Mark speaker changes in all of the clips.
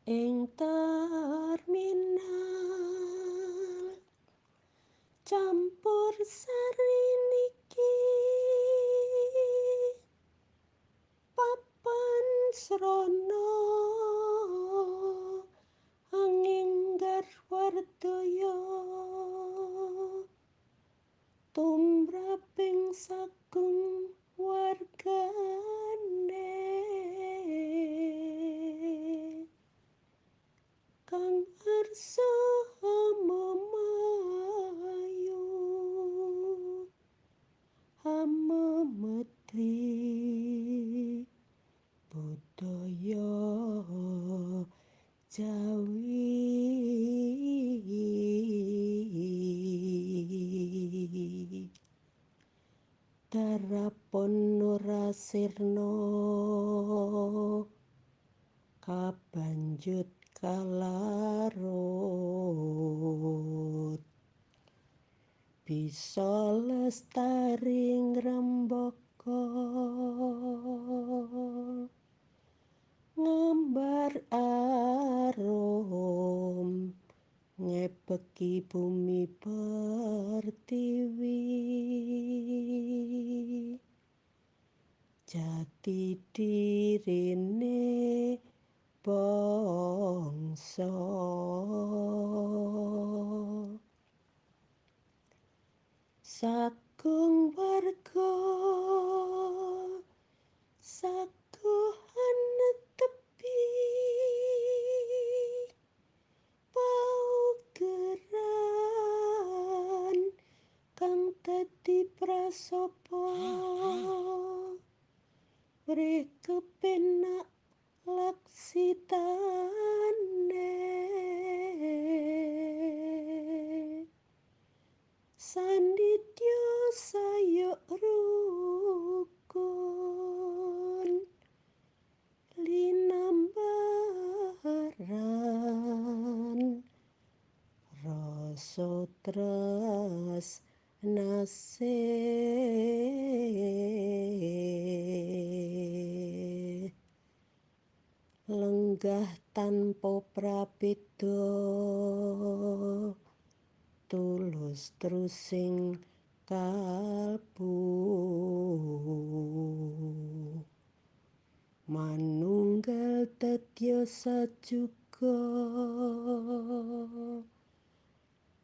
Speaker 1: Ing terminal campur sari niki papan srana angin garwardaya tumraping sagung wargane kang arsa memayu hamemetri budaya Jawi. Darapon ora sirna kabanjut kalarut bisa lestari ngrembaka ngambar arum ngepeki bumi pertiwi jati dirine bangsa sagung warga saguhan tepi paugeran kang dadi prasopo mrih kepenak laksitane sanitya sayuk rukun linambaran rasa tresnase lenggah tanpa prabeda tulus trusing kalbu manunggal dadya sajuga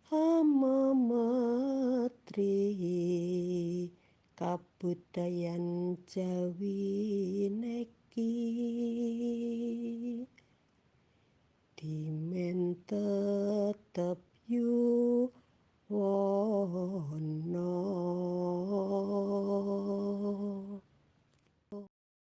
Speaker 1: hamemetri kabudayan Jawi neki dimen tetep yukta.